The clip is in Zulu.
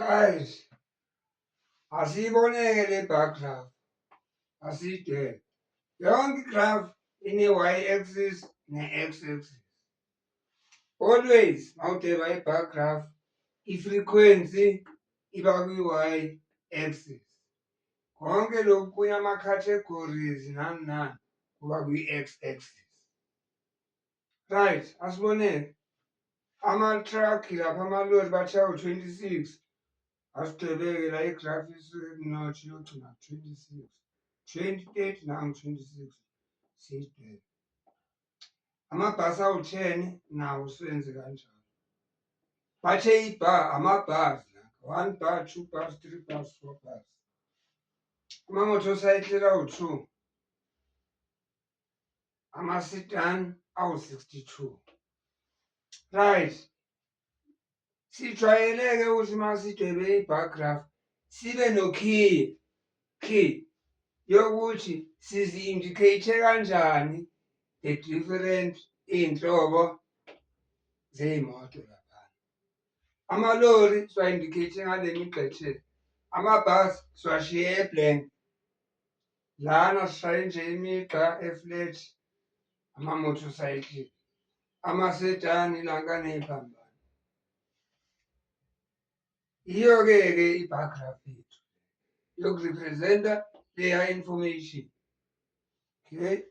Right. Asiyiboneke le bar graph. Asiyidwebe. Yonke i-graph ine-y axis ne-x axis. Always mawudweba i-bar graph, i-frequency iba kwi-y axis. Konke lokhu kuya ama-categories nani nani kuba kwi-x axis. Right, asiboneke. Ama-truck lapha, amalori bathe awu-26. Asidwebeke la i-graph isuke ku-nought iyogcina ku-26. 20, 30 nangu-26 siyidwebe. Amabhasi awu-10 nawo siwenze kanjalo. Bathe i-bar, ama-bars la. One bar, two bars, three bars, four bars. Ama-motorcycle awu-2. Ama-sedan awu-62. Right. Sijwayeleke ukuthi uma sidwebe i-bar graph sibe no-key key yokuthi sizi-indicate kanjani the different iy'nhlobo zey'moto laphana. Amalori siwa-indicate ngale migqethelo, amabhasi siwashiye e-blank. Lana sishaye nje imigqa e-flat, ama-motorcycle, ama-sedan lanka ney'phambano. Iyo-ke ke i-bar graph yethu yoku-represent-a leya information. Okay.